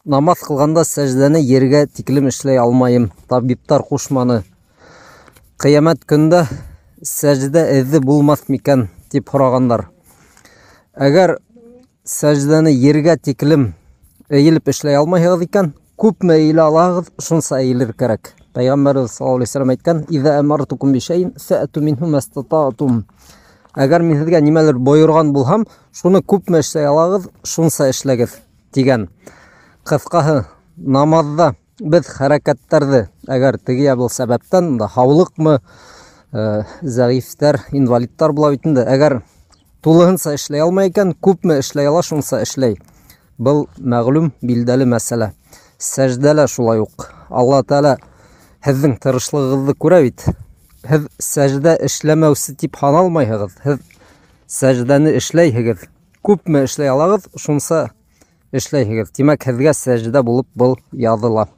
Намаҙ ҡылғанда сәждәне ергә тиклем эшләй алмайым, табиптар ҡушманы. Ҡиәмәт көндә сәждә эҙе булмаҫ микән, тип һорағандар. Әгәр сәждәне ергә тиклем эйелеп эшләй алмайһығыҙ икән, күпме эйелә алаһығыҙ, шунса эйелер кәрәк. Пәйғәмбәребеҙ саллаллаһу алейһи вәсәлләм әйткән: "Иҙа амартукум бишәйин фәату минһу мастатаатум". Әгәр мин һеҙгә нимәлер бойорған булһам, шуны күпме эшләй алағыҙ, шунса эшләгеҙ, тигән. Ҡыҫҡаһы, намаҙҙа беҙ хәрәкәттәрҙе, әгәр теге йә был сәбәптән, да һаулыҡмы, зәғифтәр, инвалидтар була бит инде, әгәр тулыһынса эшләй алмай икән, күпме эшләй ала, шунса эшләй. Был мәғлүм, билдәле мәсьәлә. Сәждә лә шулай уҡ. Алла Тәғәлә һеҙҙең тырышлығығыҙҙы күрә бит. Һеҙ сәждә эшләмәүсе тип һаналмайһығыҙ. Һеҙ сәждәне эшләйһегеҙ. Күпме эшләй алағыҙ, шунса эшләйһегеҙ. Тимәк, һеҙгә сәждә булып был яҙыла.